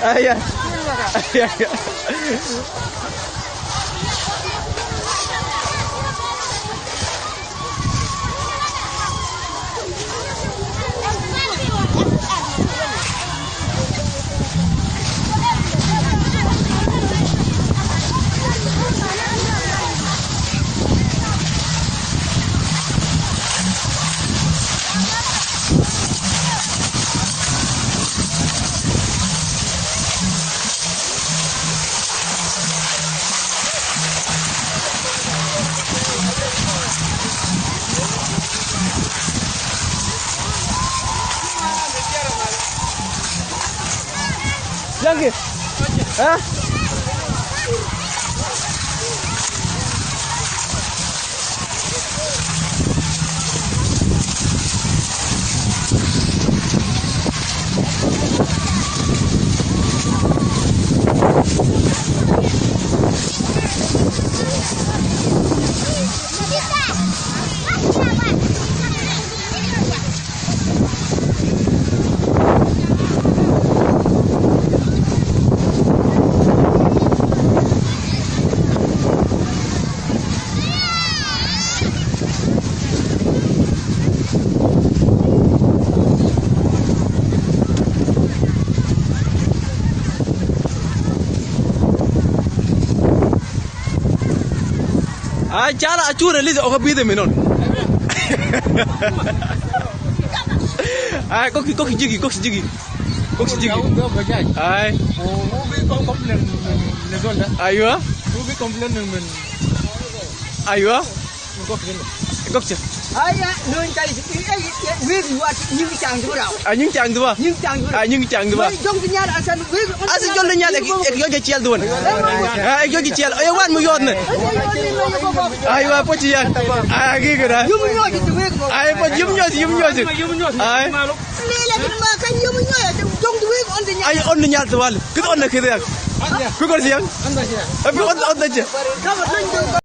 Aya. Yangi. Eh? Ay calo acure Liza ok abidhe minon. Ay koki koki jigi koki jigi koki jigi. Ay ايوه ايوه koki Aya, nun tay wi wat nying chang du raw. a nying chang duwa Nying chang du. a nying chang duwa Wi jong ti nyar asan wi. asin jol nyal ek ek yoge chiel duwan ha ek yoge chiel oyo wan mu yod ne aywa pochi yan ay gi gura Yum nyoji ti wi ko. ay po yum nyoji yum nyoji ay Lela kin ma kan yum nyoji jong ti wi on ti nyar. ay on nyal tuwal kid on na kid yak ku gor siyan on on na Kama tun.